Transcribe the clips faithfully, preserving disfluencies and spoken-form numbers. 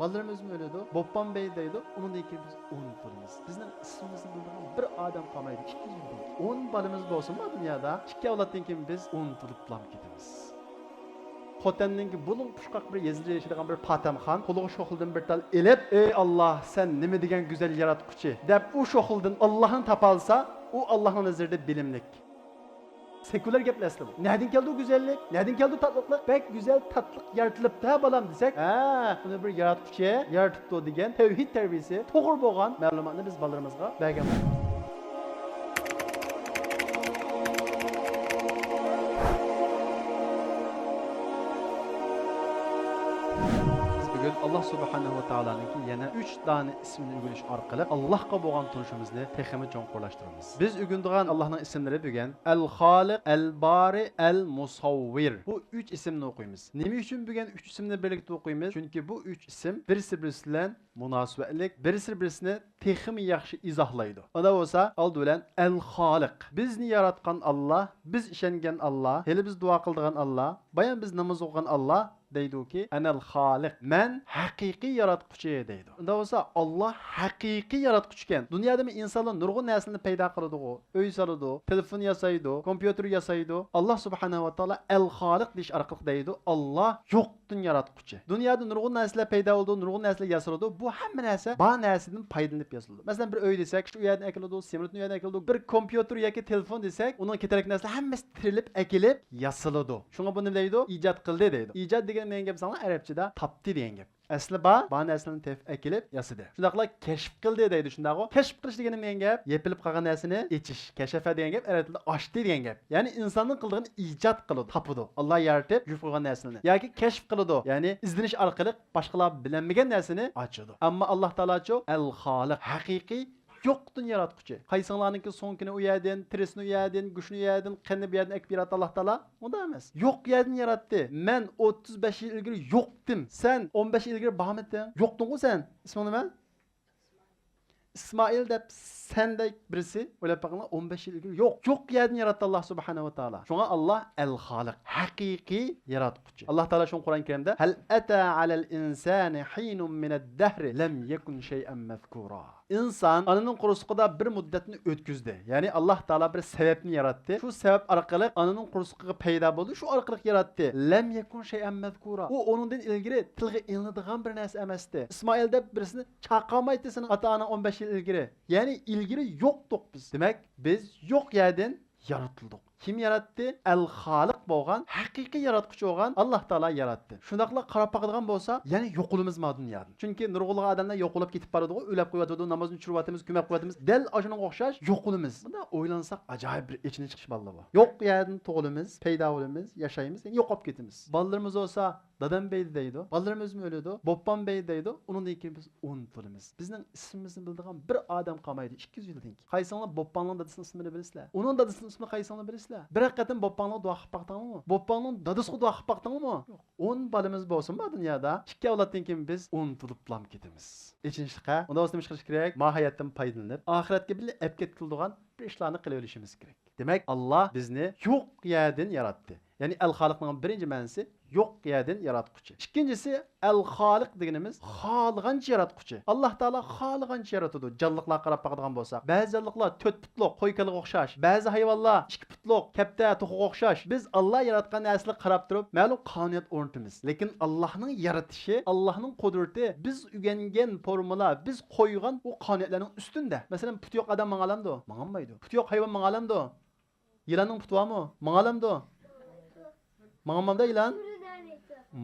بالىلىرىمىزمۇ ئۆلىدۇ، بوپپان بەي دەيدۇ، ئۇنىڭدىن كېيىن بىز ئۇنتۇلىمىز. بىزنىڭ ئىسمىمىزنى بىلىدىغان بىر ئادەم قالمايدۇ، ئىككى يۈز يىلدىن كېيىن. ئون بالىمىز بولسىمۇ دۇنيادا، ئىككى ئەۋلادتىن كېيىن بىز ئۇنتۇلۇپلام كېتىمىز. خوتەننىڭكى بۇلۇڭ پۇچقاق بىر يېزىدا ياشايدىغان بىر پاتەمخان قولىغا شوخلىدىن بىر تال ئېلىپ، ئەي ئاللا، سەن نېمە دېگەن گۈزەل ياراتقۇچى، دەپ ئۇ شوخلىدىن ئاللاھنى تاپالسا، ئۇ ئاللاھنىڭ نەزىرىدە بىلىملىك. سېكۇلار گەپلەر ئەسلى بۇ. نەدىن كەلدى بۇ گۈزەللىك؟ نەدىن كەلدى بۇ تاتلىقلىق؟ بەك گۈزەل تاتلىق يارىتىلىپتۇ ھە بالام دېسەك، ھە، بۇنى بىر ياراتقۇچى يارىتىپتۇ دېگەن تەۋھىد تەربىيىسى، توغرا بولغان مەلۇماتنى بىز بالىلىرىمىزغا بەرگەن بولىمىز. بىز بۈگۈن ئاللا سۇبھانەھۇ ۋە تائالانىڭكى يەنە ئۈچ دانە ئىسمىنى ئۆگىنىش ئارقىلىق ئاللاھقا بولغان تونۇشىمىزنى تېخىمۇ چوڭقۇرلاشتۇرىمىز. بىز ئۆگىنىدىغان ئاللاھنىڭ ئىسىملىرى بۈگۈن ئەل خالىق، ئەل بارى، ئەل مۇسەۋۋىر. بۇ ئۈچ ئىسىمنى ئوقۇيمىز. نېمە ئۈچۈن بۈگۈن ئۈچ ئىسىمنى بىرلىكتە ئوقۇيمىز؟ چۈنكى بۇ ئۈچ ئىسىم بىرسى بىرسى بىلەن مۇناسىۋەتلىك، بىرسى بىرسىنى تېخىمۇ ياخشى ئىزاھلايدۇ. ئۇنداق بولسا، ئالدى بىلەن ئەل خالىق، بىزنى ياراتقان ئاللا، بىز ئىشەنگەن ئاللا، ھېلى بىز دۇئا قىلىدىغان ئاللا، بايام بىز ناماز ئوقۇغان ئاللا دەيدۇكى، ئەنەل خالىق، مەن ھەقىقىي ياراتقۇچى دەيدۇ. ئۇنداق بولسا، ئاللا ھەقىقىي ياراتقۇچىكەن. دۇنيادىمۇ ئىنسانلار نۇرغۇن نەرسىلەرنى پەيدا قىلىدىغۇ، ئۆي سالىدۇ، تېلېفون ياسايدۇ، كومپيۇتېر ياسايدۇ. ئاللا سۇبھانەھۇ ۋە تائالا ئەل خالىق دېيىش ئارقىلىق دەيدۇ، ئاللا يوقتىن ياراتقۇچى. دۇنيادا نۇرغۇن نەرسىلەر پەيدا بولىدۇ، نۇرغۇن نەرسىلەر ياسىلىدۇ. بۇ ھەممە نەرسە بار نەرسىدىن پايدىلىنىپ ياسىلىدۇ. مەسىلەن، بىر ئۆي دېسەك، ئىشىك ئۇ يەردىن ئەكېلىدۇ، سېمونتنى ئۇ يەردىن ئەكېلىدۇ. بىر كومپيۇتېر ياكى تېلېفون دېسەك، ئۇنىڭ كېتەرلىك نەرسىلەر ھەممىسى تىرىلىپ ئەكېلىپ ياسىلىدۇ. شۇڭا بۇنى نېمە دەيدۇ؟ ئىجاد قىلدى دەيدۇ. ئىجاد دېگەن نېمە دېگەن گەپ دېسەڭلار، ئەرەبچىدە تاپتى دېگەن گەپ. ئەسلى بار، بار نەرسىلەرنى تېپىپ ئەكېلىپ ياسىدى. شۇنداقلا كەشىپ قىلدى دەيدۇ، شۇنداقغۇ؟ كەشىپ قىلىش دېگىنى نېمە دېگەن گەپ؟ يېپىلىپ قالغان نەرسىنى ئېچىش. كەشەفە دېگەن گەپ ئەرەب تىلىدا ئاچتى دېگەن گەپ. يەنى ئىنساننىڭ قىلىدىغىنى ئىجاد قىلىدۇ، تاپىدۇ. ئاللا يارىتىپ يۇيۇپ قويغان نەرسىلەرنى. ياكى كەشىپ قىلىدۇ، يەنى ئىزدىنىش ئارقىلىق باشقىلار بىلەلمىگەن نەرسىنى ئاچىدۇ. ئەمما ئاللا تائالاچۇ ئەل خالىق، ھەقىقىي يوقتىن ياراتقۇچى. قايسىڭلارنىڭكى سۆڭىكىنى ئۇ يەردىن، تېرىسىنى ئۇ يەردىن، گۆشىنى ئۇ يەردىن، قېنىنى بۇ يەردىن ئەكىپ ياراتتى ئاللا تائالا؟ ئۇنداق ئەمەس. يوق يەردىن ياراتتى. مەن ئوتتۇز بەش يىل ئىلگىرى يوقتىم. سەن ئون بەش يىل ئىلگىرى بارمىدىڭ. يوقتۇڭغۇ سەن. ئىسمىڭ نېمە؟ ئىسمائىل دەپ سەندەك بىرسى، ئويلاپ بېقىڭلار، ئون بەش يىل ئىلگىرى يوق. يوق يەردىن ياراتتى ئاللا سۇبھانەھۇ ۋە تائالا. شۇڭا ئاللا ئەل خالىق، ھەقىقىي ياراتقۇچى. ئاللا تائالا شۇڭا قۇرئان كەرىمدە، ھەل ئەتە ئەلەل ئىنسانى ھىنۇم مىنەد دەھرى لەم يەكۇن شەيئەن مەزكۇرا. ئىنسان ئانىنىڭ قورسىقىدا بىر مۇددەتنى ئۆتكۈزدى. يەنى ئاللا تائالا بىر سەۋەبنى ياراتتى. شۇ سەۋەب ئارقىلىق ئانىنىڭ قورسىقىغا پەيدا بولدى. شۇ ئارقىلىق ياراتتى. لەم يەكۇن شەيئەن مەزكۇرا. ئۇ ئۇنىڭدىن ئىلگىرى تىلغا ئېلىنىدىغان بىر نەرسە ئەمەستى. ئىسمائىل دەپ بىرسىنى چاقالمايتتى سېنىڭ ئاتا-ئاناڭ ئون بەش يىل ئىلگىرى. يەنى ئىلگىرى يوقتۇق بىز. دېمەك، بىز يوق يەردىن يارىتىلدۇق. كىم ياراتتى؟ ئەل خالىق بولغان، ھەقىقىي ياراتقۇچى بولغان ئاللا تائالا ياراتتى. شۇنداقلا قاراپ باقىدىغان بولسا، يەنە يوقىلىمىز ما دۇنيادىن. چۈنكى نۇرغۇنلىغان ئادەملەر يوقىلىپ كېتىپ بارىدىغۇ، ئۆلەپ قويۇۋاتىدۇ، نامازنى چۈشۈرۈۋاتىمىز، كۆمۈپ قويۇۋاتىمىز. دەل ئاشۇنىڭغا ئوخشاش يوقىلىمىز. بۇنداق ئويلانساق، ئاجايىپ بىر ئېچىنىش چىقىش بالىلار بۇ. يوق يەردىن تۇغۇلىمىز، پەيدا بولىمىز، ياشايمىز، يەنە يوقاپ كېتىمىز. بالىلىرىمىز بولسا، دادام بەيدى دەيدۇ، بالىلىرىمىزمۇ ئۆلىدۇ، بوپپان بەيدى دەيدۇ، ئۇنىڭدىن كېيىن بىز ئۇنتۇلىمىز. بىزنىڭ ئىسمىمىزنى بىلىدىغان بىر ئادەم قالمايدۇ، ئىككى يۈز يىلدىن كېيىن. قايسىڭلار بوپپاننىڭ دادىسىنىڭ ئىسمىنى بىلىسىلەر؟ ئۇنىڭ دادىسىنىڭ ئىسمىنى قايسىڭلار بىلىسىلەر؟ بىر قېتىم بوپپانغا دۇئا قىلىپ باقتىڭلارمۇ؟ بوپپاننىڭ دادىسىغا دۇئا قىلىپ باقتىڭلارمۇ؟ يوق. ئون بالىمىز بولسىمۇ دۇنيادا، ئىككى ئەۋلادتىن كېيىن بىز ئۇنتۇلۇپلام كېتىمىز. ئېچىنىشلىق ھە؟ ئۇنداق بولسا نېمە ئىش قىلىش كېرەك؟ ما ھاياتتىن پايدىلىنىپ، ئاخىرەتكە بىللە ئەپ كەتكىلى تۇرغان بىر ئىشلارنى قىلىۋېلىشىمىز كېرەك. دېمەك، ئاللا بىزنى يوق يەردىن ياراتتى. يەنى ئەل خالىقنىڭ بىرىنچى مەنىسى يوق يەردىن ياراتقۇچى. ئىككىنچىسى، ئەل خالىق دېگىنىمىز خالىغانچە ياراتقۇچى. ئاللا تائالا خالىغانچە يارىتىدۇ. جانلىقلارغا قاراپ باقىدىغان بولساق، بەزى جانلىقلار تۆت پۇتلۇق قوي كالىغا ئوخشاش، بەزى ھايۋانلار ئىككى پۇتلۇق كەپتە توخۇغا ئوخشاش. بىز ئاللا ياراتقان نەرسىلەرگە قاراپ تۇرۇپ مەلۇم قانۇنىيەت ئورنىتىمىز. لېكىن ئاللانىڭ يارىتىشى، ئاللانىڭ قۇدرىتى بىز ئۆگەنگەن فورمۇلا، بىز قويغان ئۇ قانۇنىيەتلەرنىڭ ئۈستۈندە. مەسىلەن، پۇتى يوق ئادەم ماڭالامدۇ؟ ماڭالمايدۇ. پۇتى يوق ھايۋان ماڭالامدۇ؟ يىلاننىڭ پۇتى بارمۇ؟ ماڭالامدۇ؟ ماڭالمامدا يىلان؟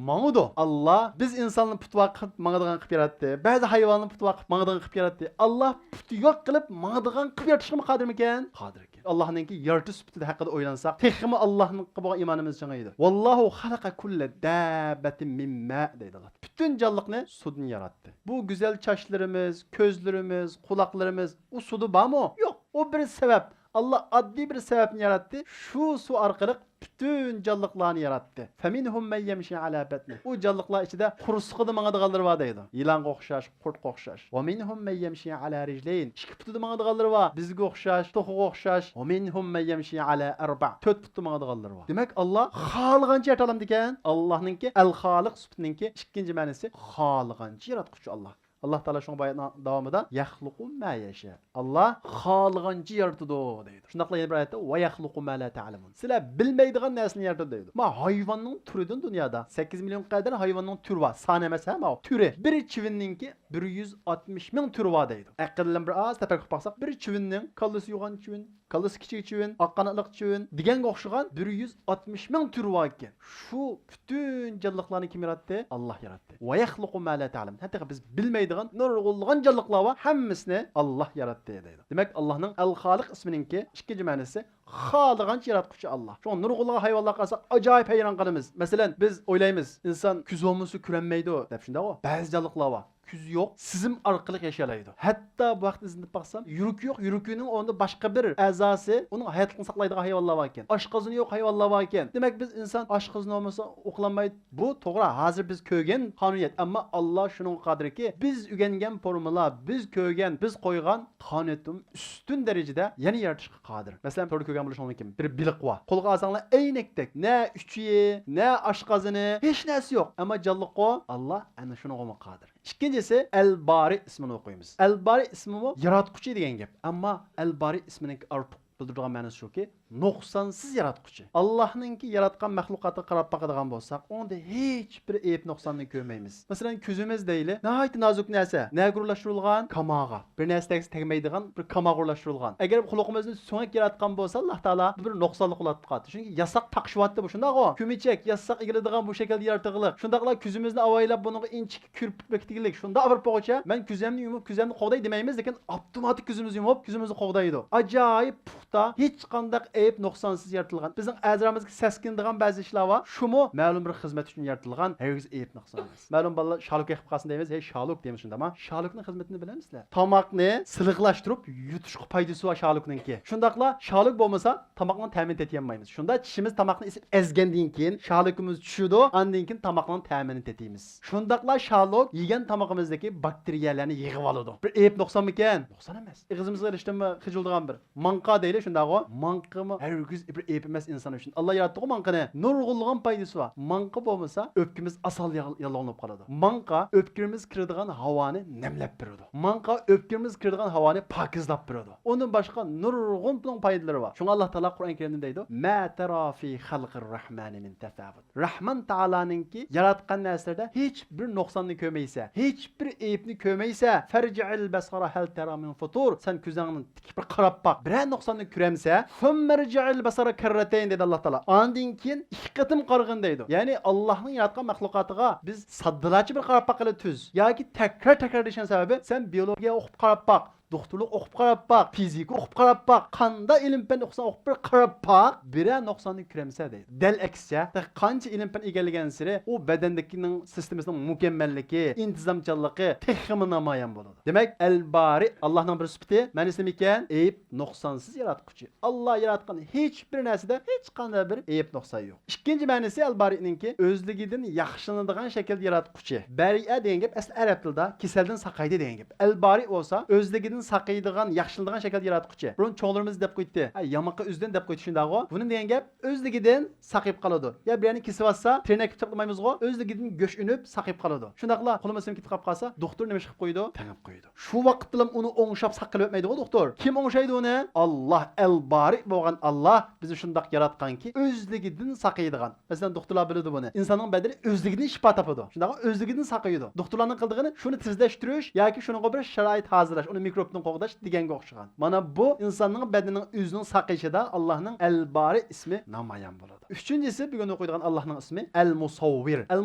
ماڭىدۇ. ئاللا بىز ئىنساننى پۇتى بار قىلىپ ماڭىدىغان قىلىپ ياراتتى. بەزى ھايۋاننى پۇتى بار قىلىپ ماڭىدىغان قىلىپ ياراتتى. ئاللا پۇتى يوق قىلىپ ماڭىدىغان قىلىپ يارىتىشقىمۇ قادىرمىكەن؟ قادىر ئىكەن. ئاللانىڭكى يارىتىش سۈپىتى ھەققىدە ئويلانساق، تېخىمۇ ئاللانىڭغا بولغان ئىمانىمىز چىڭىيدۇ. ۋاللاھۇ خەلەقە كۇللە داببەتىن مىن ماء دەيدۇ ئاللا. پۈتۈن جانلىقنى سۇدىن ياراتتى. بۇ گۈزەل چاچلىرىمىز، كۆزلىرىمىز، قۇلاقلىرىمىز، ئۇ سۇدا بارمۇ؟ يوق. ئۇ بىر سەۋەب. ئاللا ئاددىي بىر سەۋەبنى ياراتتى، شۇ سۇ ئارقىلىق پۈتۈن جانلىقلارنى ياراتتى. فمنهم من يمشي على بطنه. ئۇ جانلىقلار ئىچىدە قورسىقىدا ماڭىدىغانلىرى بار دەيدۇ. يىلانغا ئوخشاش، قۇرتقا ئوخشاش. ومنهم من يمشي على رجلين. ئىككى پۇتىدا ماڭىدىغانلىرى بار. بىزگە ئوخشاش، توخۇغا ئوخشاش. ومنهم من يمشي على أربع. تۆت پۇتتا ماڭىدىغانلىرى بار. دېمەك، ئاللا خالىغانچە يارىتالامدىكەن. ئاللانىڭكى ئەل خالىق سۈپىتىنىڭكى ئىككىنچى مەنىسى خالىغانچە ياراتقۇچى ئاللا. ئاللا تائالا شۇڭا بۇ ئايەتنىڭ داۋامىدا يەخلۇقۇ ما يەشا. ئاللا خالىغانچە يارىتىدۇ دەيدۇ. شۇنداقلا يەنە بىر ئايەتتە ۋە يەخلۇقۇ ما لا تەلەمۇن. سىلەر بىلمەيدىغان نەرسىنى يارىتىدۇ دەيدۇ. ما ھايۋاننىڭ تۈرىدىن دۇنيادا سەككىز مىليون قەدەر ھايۋاننىڭ تۈرى بار. سانى ئەمەس ھە ماۋۇ. تۈرى. بىر چىۋىننىڭكى بىر يۈز ئاتمىش مىڭ تۈرى بار دەيدۇ. ئەقىل بىلەن بىر ئاز تەپەككۇر قىلىپ باقساق، بىر چىۋىننىڭ كاللىسى يوغان چىۋىن، كاللىسى كىچىك چىۋىن، ئاق قاناتلىق چىۋىن دېگەنگە ئوخشىغان بىر يۈز ئاتمىش مىڭ تۈرى بار ئىكەن. شۇ پۈتۈن جانلىقلارنى كىم ياراتتى؟ ئاللا ياراتتى. ۋە يەخلۇقۇ ما لا تەلەمۇن. ھەتتا بىز بىلمەيدىغان نۇرغۇنلىغان جانلىقلار بار، ھەممىسىنى ئاللا ياراتتى دەيدۇ. دېمەك، ئاللانىڭ ئەل خالىق ئىسمىنىڭكى ئىككىنچى مەنىسى خالىغانچە ياراتقۇچى ئاللا. شۇڭا نۇرغۇنلىغان ھايۋانلارغا قارىساق ئاجايىپ ھەيران قالىمىز. مەسىلەن، بىز ئويلايمىز، ئىنسان كۆزى بولمىسا كۆرەلمەيدۇ دەپ، شۇنداقغۇ؟ بەزى جانلىقلار بار. كۆزى يوق، سېزىم ئارقىلىق ياشىيالايدۇ. ھەتتا بۇ ھەقتە ئىزدىنىپ باقسام، يۈرىكى يوق، يۈرىكىنىڭ ئورنىدا باشقا بىر ئەزاسى ئۇنىڭ ھاياتلىقىنى ساقلايدىغان ھايۋانلار بار ئىكەن. ئاشقازىنى يوق ھايۋانلار بار ئىكەن. دېمەك، بىز ئىنسان ئاشقازىنى بولمىسا ئۇخلىمايدۇ. بۇ توغرا، ھازىر بىز كۆرگەن قانۇنىيەت. ئەمما ئاللا شۇنىڭغا قادىركى، بىز ئۆگەنگەن فورمۇلا، بىز كۆرگەن، بىز قويغان قانۇنىيەتتىن ئۈستۈن دەرىجىدە يەنە يارىتىشقا قادىر. مەسىلەن، توردا كۆرگەن بولۇشىڭىز مۇمكىن. بىر بېلىق بار. قولغا ئالساڭلار ئەينەكتەك. نە ئۈچى، نە ئاشقازىنى، ھېچ نەرسە يوق. ئەمما جانلىققۇ، ئاللا ئەنە شۇنىڭغىمۇ قادىر. ئىككىنچىسى، ئەل بارى ئىسمىنى ئوقۇيمىز. ئەل بارى ئىسمىمۇ ياراتقۇچى دېگەن گەپ. ئەمما ئەل بارى ئىسمىنىڭكى ئارتۇق بىلدۈرىدىغان مەنىسى شۇكى، نۇقسانسىز ياراتقۇچى. ئاللانىڭكى ياراتقان مەخلۇقاتىغا قاراپ باقىدىغان بولساق، ئۇنىڭدا ھېچ بىر ئەيىب نۇقساننى كۆرمەيمىز. مەسىلەن، كۆزىمىز دەيلى، ناھايىتى نازۇك نەرسە. نەگە ئورۇنلاشتۇرۇلغان؟ كاماغا. بىر نەرسە تەگسە تەگمەيدىغان بىر كاماغا ئورۇنلاشتۇرۇلغان. ئەگەر قۇلىقىمىزنى سۆڭەك ياراتقان بولسا، ئاللا تائالا بۇ بىر نۇقسانلىق بولاتتى. چۈنكى ياساق تاقىشىۋاتتى بۇ، شۇنداقغۇ؟ كۆمىچەك، ياساق ئېگىلىدىغان بۇ شەكىلدە يارىتىلغىلىق. شۇنداقلا كۆزىمىزنى ئاۋايلاپ بۇنىڭغا ئىنچىكە كىرپىك بېكىتكىلىك. شۇنداق بىر بوغچە، مەن كۆزۈمنى يۇمۇپ كۆزۈمنى قوغداي دېمەيمىز، لېكىن ئاپتوماتىك كۆزىمىزنى يۇمۇپ كۆزىمىزنى قوغدايدۇ. ئاجايىپ پۇختا، ھېچقانداق ئەيىب نۇقسانسىز يارىتىلغان. بىزنىڭ ئەزرامىزغا سەسكىنىدىغان بەزى ئىشلار بار. شۇمۇ مەلۇم بىر خىزمەت ئۈچۈن يارىتىلغان، ھەرگىز ئەيىب نۇقسان ئەمەس. مەلۇم بالىلار شالۇك يېقىپ قالسۇن دەيمىز، ھەي شالۇك دەيمىز شۇنداقما؟ شالۇكنىڭ خىزمىتىنى بىلەمسىلەر؟ تاماقنى سىلىقلاشتۇرۇپ يۇتۇشقا پايدىسى بار شالۇكنىڭكى. شۇنداقلا شالۇك بولمىسا تاماقنىڭ تەمىنى تېتىيالمايمىز. شۇنداق چىشىمىز تاماقنى ئېسىپ ئەزگەندىن كېيىن شالۇكىمىز چۈشىدۇ، ئاندىن كېيىن تاماقنىڭ تەمىنى تېتىيمىز. شۇنداقلا شالۇك يېگەن تامىقىمىزدىكى باكتېرىيەلەرنى يىغىۋالىدۇ. بىر ئەيىب نۇقسانمىكەن؟ نۇقسان ئەمەس. ئېغىزىمىزغا ئېلىشتىنمۇ خىجىلدىغان بىر ماڭقا دەيلى، شۇنداقغۇ؟ ماڭقىمۇ ھەرگىز بىر ئەيىب ئەمەس ئىنسان ئۈچۈن. ئاللا ياراتتىغۇ ماڭقىنى. نۇرغۇنلىغان پايدىسى بار. ماڭقا بولمىسا ئۆپكىمىز ئاسان يال-، ياللۇغلىنىپ قالىدۇ. ماڭقا ئۆپكىمىز كىرىدىغان ھاۋانى نەملەپ بېرىدۇ. ماڭقا ئۆپكىمىز كىرىدىغان ھاۋانى پاكىزلاپ بېرىدۇ. ئۇندىن باشقا نۇرغۇن بۇنىڭ پايدىلىرى بار. شۇڭا ئاللا تائالا قۇرئان كەرىمدە دەيدۇ، ما تەرا في خەلقىر رەھمانى مىن تەفاۋۇت. رەھمان تائالانىڭكى ياراتقان نەرسىلەردە ھېچ بىر نۇقساننى كۆرمەيسەن، ھېچ بىر ئەيىبنى كۆرمەيسەن. فەرجىئىل بەسەرە ھەل تەرا مىن فۇتۇر. سەن كۆزۈڭنى تىكىپ بىر قاراپ باق، بىرەر نۇقساننى كۆرەمسەن؟ ثم ارجع البصر كرتين دەيدۇ ئاللا تائالا. ئاندىن كېيىن ئىككى قېتىم قارىغىن دەيدۇ. يەنى ئاللانىڭ ياراتقان مەخلۇقاتىغا بىز ساددىلارچە بىر قاراپ باققىلى تۈز. ياكى تەكرار تەكرار دېيىشنىڭ سەۋەبى، سەن بىئولوگىيە ئوقۇپ قاراپ باق، دوختۇرلۇق ئوقۇپ قاراپ باق، فىزىكا ئوقۇپ قاراپ باق، قانداق ئىلىم پەن ئوقۇساڭ ئوقۇپ بىر قاراپ باق، بىرەر نۇقساننى كۆرەمسەن دەيدۇ. دەل ئەكسىچە، تېخى قانچە ئىلىم پەن ئىگىلىگەنسېرى ئۇ بەدەندىكىنىڭ سىستېمىسىنىڭ مۇكەممەللىكى، ئىنتىزامچانلىقى تېخىمۇ نامايان بولىدۇ. دېمەك، ئەل بارى ئاللانىڭ بىر سۈپىتى، مەنىسى نېمىكەن؟ ئەيىب نۇقسانسىز ياراتقۇچى. ئاللا ياراتقان ھېچ بىر نەرسىدە ھېچقانداق بىر ئەيىب نۇقسان يوق. ئىككىنچى مەنىسى ئەل بارىنىڭكى ئۆزلۈكىدىن ياخشىلىنىدىغان شەكىلدە ياراتقۇچى. بەرىئە دېگەن گەپ ئەسلى ئەرەب تىلىدا كېسەلدىن ساقايدى دېگەن گەپ. ئەل بارى بولسا ئۆزلۈكىدىن ساقىيىدىغان، ياخشىلىنىدىغان شەكىلدە ياراتقۇچى. بۇرۇن چوڭلىرىمىز دەپ قويتتى، ھە، يامىقى ئۆزىدىن دەپ قويتتى شۇنداقغۇ. بۇنى دېگەن گەپ ئۆزلۈكىدىن ساقىيىپ قالىدۇ. يا بىرەرنى كېسىۋاتسا، تىرنەك قىلىپ چاپلىمايمىزغۇ، ئۆزلۈكىدىن گۆش ئۈنۈپ ساقىيىپ قالىدۇ. شۇنداقلا قولىمىز سىم كېتىپ قاپ قالسا، دوختۇر نېمە ئىش قىلىپ قويىدۇ؟ تېڭىپ قويىدۇ. شۇ ۋاقىتتىلا ئۇنى ئوڭشاپ ساقىيىۋەتمەيدىغۇ دوختۇر. كىم ئوڭشايدۇ ئۇنى؟ ئاللا، ئەل بارى بولغان ئاللا بىزنى شۇنداق ياراتقانكى، ئۆزلۈكىدىن ساقىيىدىغان. مەسىلەن، دوختۇرلار بىلىدۇ بۇنى. ئىنساننىڭ بەدىنى ئۆزلۈكىدىن شىپا تاپىدۇ. شۇنداقمۇ؟ ئۆزلۈكىدىن ساقىيىدۇ. دوختۇرلارنىڭ قىلىدىغىنى شۇنى تېزلەشتۈرۈش ياكى شۇنىڭغا بىر شارائىت ھازىرلاش، ئۇنى مىكروبتىن قوغداش دېگەنگە ئوخشىغان. مانا بۇ ئىنساننىڭ بەدىنىنىڭ ئۆزىنىڭ ساقىيىشىدا ئاللانىڭ ئەل بارى ئىسمى نامايان بولىدۇ. ئۈچىنچىسى، بۈگۈن ئوقۇيدىغان ئاللانىڭ ئىسمى ئەل مۇسەۋۋىر. ئەل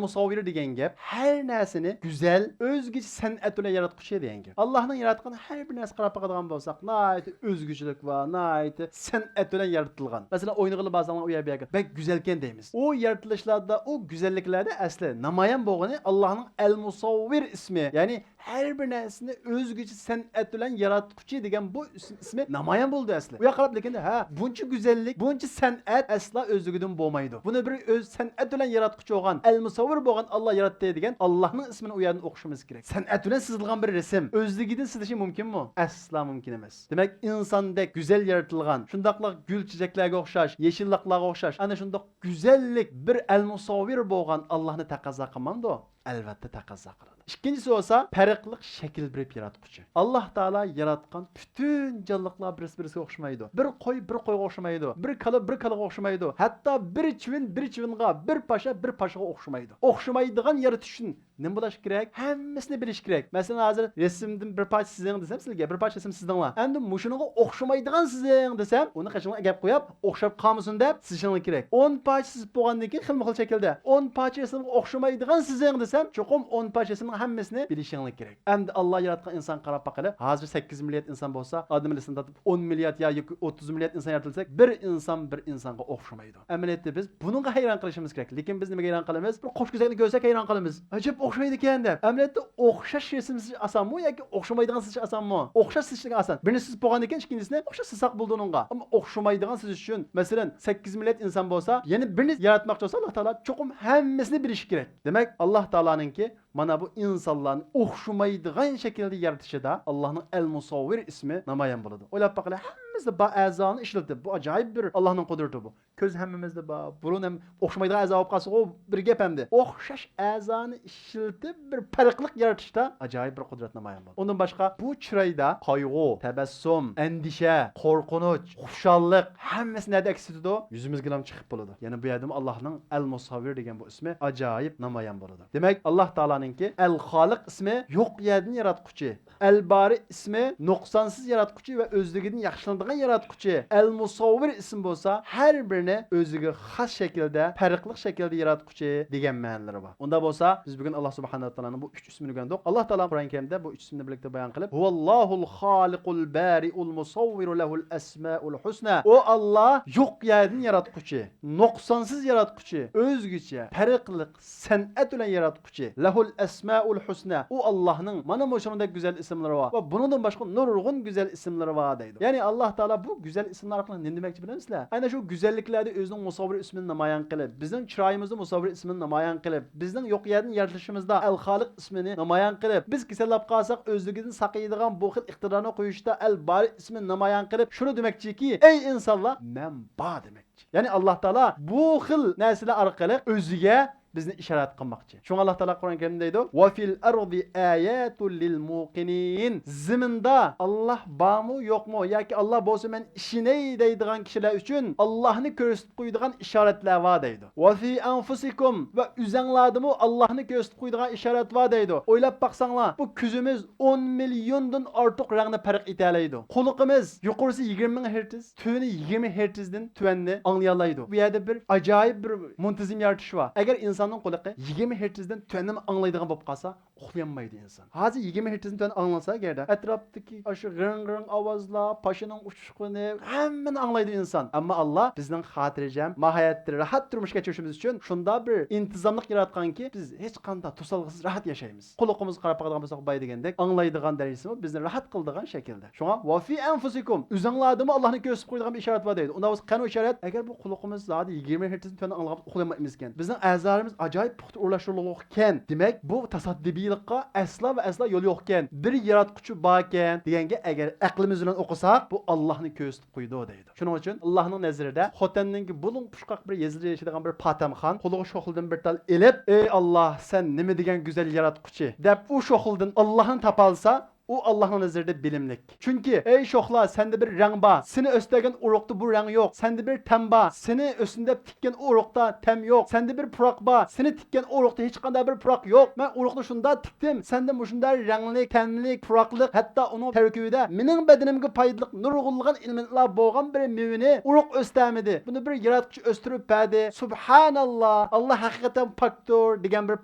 مۇسەۋۋىر دېگەن گەپ ھەر نەرسىنى گۈزەل، ئۆزگىچە سەنئەت بىلەن ياراتقۇچى دېگەن گەپ. ئاللانىڭ ياراتقان ھەر بىر نەرسە قاراپ باقىدىغان بولساق، ناھايىتى ئۆزگىچىلىك بار، ناھايىتى سەنئەت بىلەن يارىتىلغان. مەسىلەن، ئوينىغىلى بارساڭلار، ئۇ يەر بۇ يەرگە بەك گۈزەلكەن دەيمىز. ئۇ يارىتىلىشلاردا، ئۇ گۈزەللىكلەردە ئەسلى نامايان بولغىنى ئاللانىڭ ئەل مۇسەۋۋىر ئىسمى، يەنى ھەر بىر نەرسىنى ئۆزگىچە سەنئەت بىلەن ياراتقۇچى دېگەن بۇ ئىسىم، ئىسمى نامايان بولىدۇ ئەسلى. ئۇ ياققا قاراپ لېكىن، ھە، بۇنچە گۈزەللىك، بۇنچە سەنئەت ئەسلا ئۆزلۈكىدىن بولمايدۇ. بۇنى بىر ئۆز سەنئەت بىلەن ياراتقۇچى بولغان، ئەل مۇسەۋۋىر بولغان ئاللا ياراتتى دېگەن ئاللانىڭ ئىسمىنى ئۇ يەردىن ئوقۇشىمىز كېرەك. سەنئەت بىلەن سىزىلغان بىر رەسىم ئۆزلۈكىدىن سىزىشى مۇمكىنمۇ؟ ئەسلا مۇمكىن ئەمەس. دېمەك، ئىنساندەك گۈزەل يارىتىلغان، شۇنداقلا گۈل چېچەكلەرگە ئوخشاش، يېشىللىقلارغا ئوخشاش، ئەنە شۇنداق گۈزەللىك بىر ئەل مۇسەۋۋىر بولغان ئاللانى تەقەززا قىلمامدۇ؟ ئەلۋەتتە تەقەززا قىلىدۇ. ئىككىنچىسى بولسا پەرقلىق شەكىل بېرىپ ياراتقۇچى. ئاللا تائالا ياراتقان پۈتۈن جانلىقلار بىرسى بىرسىگە ئوخشىمايدۇ. بىر قوي بىر قويغا ئوخشىمايدۇ. بىر كالا بىر كالىغا ئوخشىمايدۇ. ھەتتا بىر چىۋىن بىر چىۋىنغا، بىر پاشا بىر پاشىغا ئوخشىمايدۇ. ئوخشىمايدىغان يارىتىش ئۈچۈن نېمە بولۇش كېرەك؟ ھەممىسىنى بىلىش كېرەك. مەسىلەن، ھازىر رەسىمدىن بىر پارچە سىزىڭ دېسەم سىلىگە، بىر پارچە رەسىم سىزدىڭلار. ئەمدى مۇشۇنىڭغا ئوخشىمايدىغان سىزىڭ دېسەم، ئۇنى قېشىڭلارغا گەپ قويۇپ، ئوخشاپ قالمىسۇن دەپ سىزىشىڭلار كېرەك. ئون پارچە سىزىپ بولغاندىن كېيىن خىلمۇ خىل شەكىلدە، ئون پارچە رەسىمگە ئوخشىمايدىغان سىزىڭ دېسەم، چوقۇم ئون پارچە رەسىمنىڭ ھەممىسىنى بىلىشىڭلار كېرەك. ئەمدى ئاللا ياراتقان ئىنسانغا قاراپ باقىلى. ھازىر سەككىز مىليارد ئىنسان بولسا، ئادەم ئىسىدىن تارتىپ ئون مىليارد يا ياكى ئوتتۇز مىليارد ئىنسان يارىتىلسەك، بىر ئىنسان بىر ئىنسانغا ئوخشىمايدۇ. ئەمەلىيەتتە بىز بۇنىڭغا ھەيران قېلىشىمىز كېرەك. لېكىن بىز نېمىگە ھەيران قالىمىز؟ بىر قوش كۆزەكنى كۆرسەك ھەيران قالىمىز. ئەجەب ئوخشايدىكەن دەپ. ئەمەلىيەتتە ئوخشاش رەسىم سىزىش ئاسانمۇ ياكى ئوخشىمايدىغان سىزىش ئاسانمۇ؟ ئوخشاش سىزىشنىڭ ئاسان. بىرنى سىزىپ بولغاندىن كېيىن ئىككىنچىسىنى ئوخشاش سىزساق بولىدۇ ئۇنىڭغا. ئەمما ئوخشىمايدىغان سىزىش ئۈچۈن، مەسىلەن، سەككىز مىليارد ئىنسان بولسا، يەنە بىرنى ياراتماقچى بولسا، ئاللا تائالا چوقۇم ھەممىسىنى بىلىشى كېرەك. دېمەك، ئاللا تائالانىڭكى مانا بۇ ئىنسانلارنى ئوخشىمايدىغان شەكىلدە يارىتىشىدا ئاللانىڭ ئەل مۇسەۋۋىر ئىسمى نامايان بولىدۇ. ئويلاپ باقىلى، ھەممىمىزدە بار ئەزانى ئىشلىتىپ، بۇ ئاجايىپ بىر ئاللانىڭ قۇدرىتى بۇ. كۆز ھەممىمىزدە بار. بۇرۇن ھەم ئوخشىمايدىغان ئەزا بولۇپ قالسىغۇ، بىر گەپ ئەمدى. ئوخشاش ئەزانى ئىشلىتىپ، بىر پەرقلىق يارىتىشتا ئاجايىپ بىر قۇدرەت نامايان بولىدۇ. ئۇندىن باشقا، بۇ چىرايدا قايغۇ، تەبەسسۇم، ئەندىشە، قورقۇنچ، خۇشاللىق، ھەممىسى نەدە ئەكس ئېتىدۇ؟ يۈزىمىزگىلا چىقىپ بولىدۇ. يەنە بۇ يەردىمۇ ئاللانىڭ ئەل مۇسەۋۋىر دېگەن بۇ ئىسمى ئاجايىپ نامايان بولىدۇ. دېمەك، ئاللا تائالانىڭكى ئەل خالىق ئىسمى يوق يەردىن ياراتقۇچى، ئەل بارى ئىسمى نۇقسانسىز ياراتقۇچى ۋە ئۆزلۈكىدىن ياخشىلىنىدىغان ياراتقۇچى، ئەل مۇسەۋۋىر ئىسمى بولسا ھەر بىرىنى ئۆزىگە خاس شەكىلدە، پەرقلىق شەكىلدە ياراتقۇچى دېگەن مەنىلىرى بار. ئۇنداق بولسا، بىز بۈگۈن ئاللا سۇبھانەھۇ ۋە تائالانىڭ بۇ ئۈچ ئىسمىنى ئۆگەندۇق. ئاللا تائالا قۇرئان كەرىمدە بۇ ئۈچ ئىسىمنى بىرلىكتە بايان قىلىپ، «ھۇۋاللاھۇل خالىقۇل بارىئۇل مۇسەۋۋىرۇ لەھۇل ئەسمائۇل ھۇسنا.» ئۇ ئاللا يوق يەردىن ياراتقۇچى، نۇقسانسىز ياراتقۇچى، ئۆزگىچە، پەرقلىق سەنئەت بىلەن ياراتقۇچى، لەھۇل ئەسمائۇل ھۇسنا، ئۇ ئاللانىڭ مانا مۇشۇنىڭدەك گۈزەل ئىسىملىرى بار ۋە بۇنىڭدىن باشقا نۇرغۇن گۈزەل ئىسىملىرى بار دەيدۇ. يەنى ئاللا تائالا بۇ گۈزەل ئىسىملار ئارقىلىق نېمە دېمەكچى بىلەمسىلەر؟ ئەنە شۇ گۈزەللىكلەردە ئۆزىنىڭ مۇسەۋۋىر ئىسمىنى نامايان قىلىپ، بىزنىڭ چىرايىمىزدا مۇسەۋۋىر ئىسمىنى نامايان قىلىپ، بىزنىڭ يوق يەردىن يارىتىلىشىمىزدا ئەل خالىق ئىسمىنى نامايان قىلىپ، بىز كېسەللەپ قالساق ئۆزلۈكىدىن ساقىيىدىغان بۇ خىل ئىقتىدارنى قويۇشتا ئەل بارى ئىسمىنى نامايان قىلىپ، شۇنى دېمەكچىكى، ئەي ئىنسانلار، مەن بار دېمەكچى. يەنى ئاللا تائالا بۇ خىل نەرسىلەر ئارقىلىق ئۆزىگە بىزنى ئىشارەت قىلماقچى. شۇڭا ئاللا تائالا قۇرئان كەرىمدە دەيدۇ، «ۋە فىل ئەرزى ئايەتۇن لىل مۇقىنىن.» زېمىندا ئاللا بارمۇ، يوقمۇ ياكى ئاللا بولسا مەن ئىشىنەي دەيدىغان كىشىلەر ئۈچۈن ئاللانى كۆرسىتىپ قويىدىغان ئىشارەتلەر بار دەيدۇ. «ۋە فى ئەنفۇسىكۇم» ۋە ئۆزەڭلاردىمۇ ئاللانى كۆرسىتىپ قويىدىغان ئىشارەت بار دەيدۇ. ئويلاپ باقساڭلار، بۇ كۆزىمىز ئون مىليوندىن ئارتۇق رەڭنى پەرق ئېتەلەيدۇ. قۇلىقىمىز يۇقىرىسى يىگىرمە مىڭ ھېرتز، تۆۋىنى يىگىرمە ھېرتزدىن تۆۋەننى ئاڭلىيالايدۇ. بۇ يەردە بىر ئاجايىپ بىر مۇنتىزىم يارىتىش بار. ئەگەر ئىنساننىڭ قۇلىقى يىگىرمە ھېرتزدىن تۆۋەندىمۇ ئاڭلايدىغان بولۇپ قالسا، ئۇخلىيالمايدۇ ئىنسان. ھازىر يىگىرمە ھېرتزدىن تۆۋەن ئاڭلانسا، ئەگەردە ئەتراپتىكى ئاشۇ غىرىڭ-غىرىڭ ئاۋازلار، پاشىنىڭ ئۇچۇشقىنى، ھەممىنى ئاڭلايدۇ ئىنسان. ئەمما ئاللا بىزنىڭ خاتىرجەم، ماھايەتتە راھەت تۇرمۇش كەچۈرۈشىمىز ئۈچۈن شۇنداق بىر ئىنتىزاملىق ياراتقانكى، بىز ھېچقانداق توسالغۇسىز راھەت ياشايمىز. قۇلىقىمىزغا قاراپ باقىدىغان بولساق، باي دېگەندەك، ئاڭلايدىغان دەرىجىسىمۇ بىزنى راھەت قىلىدىغان شەكىلدە. شۇڭا، «ۋە فى ئەنفۇسىكۇم»، ئۆزۈڭلاردىمۇ ئاللانى كۆرسىتىپ قويىدىغان بىر ئىشارەت بار دەيدۇ. ئۇنداق بولسا، قەنۇ ئىشارەت؟ ئەگەر بۇ قۇلىقىمىز زادى يىگىرمە ھېرتزدىن تۆۋەن ئاڭلىغان ئۇخلىيالمايمىزكەن، بىزنىڭ ئەزالىرىمىز ئاجايىپ پۇختا ئورۇنلاشتۇرۇلغانكەن، دېمەك، بۇ تاسادىپىيلىققا ئەسلا ۋە ئەسلا يول يوقكەن، بىر ياراتقۇچى باركەن دېگەنگە ئەگەر ئەقلىمىز بىلەن ئوقۇساق، بۇ ئاللانى كۆرسىتىپ قويىدۇ دەيدۇ. شۇنىڭ ئۈچۈن ئاللانىڭ نەزىرىدە خوتەننىڭكى بۇلۇڭ پۇچقاق بىر يېزىدا ياشايدىغان بىر پاتەمخان قولىغا شوخلىدىن بىر تال ئېلىپ، «ئەي ئاللا، سەن نېمە دېگەن گۈزەل ياراتقۇچى» دەپ، ئۇ شوخلىدىن ئاللانى تاپالىسا، ئۇ ئاللانىڭ نەزىرىدە بىلىملىك. چۈنكى، ئەي شوخلا، سەندە بىر رەڭ بار، سېنى ئۆستۈرگەن ئۇرۇقتا بۇ رەڭ يوق، سەندە بىر تەم بار، سېنى ئۆسسۇن دەپ تىككەن ئۇرۇقتا تەم يوق، سەندە بىر پۇراق بار، سېنى تىككەن ئۇرۇقتا ھېچقانداق بىر پۇراق يوق، مەن ئۇرۇقنى شۇنداق تىكتىم، سەندە مۇشۇنداق رەڭلىك، تەملىك، پۇراقلىق، ھەتتا ئۇنىڭ تەركىبىدە مېنىڭ بەدىنىمگە پايدىلىق نۇرغۇنلىغان ئېلېمېنتلار بولغان بىر مېۋىنى ئۇرۇق ئۆستۈرمىدى، بۇنى بىر ياراتقۇچى ئۆستۈرۈپ بەردى. سۇبھاناللا، ئاللا ھەقىقەتەن پاكتۇر، دېگەن بىر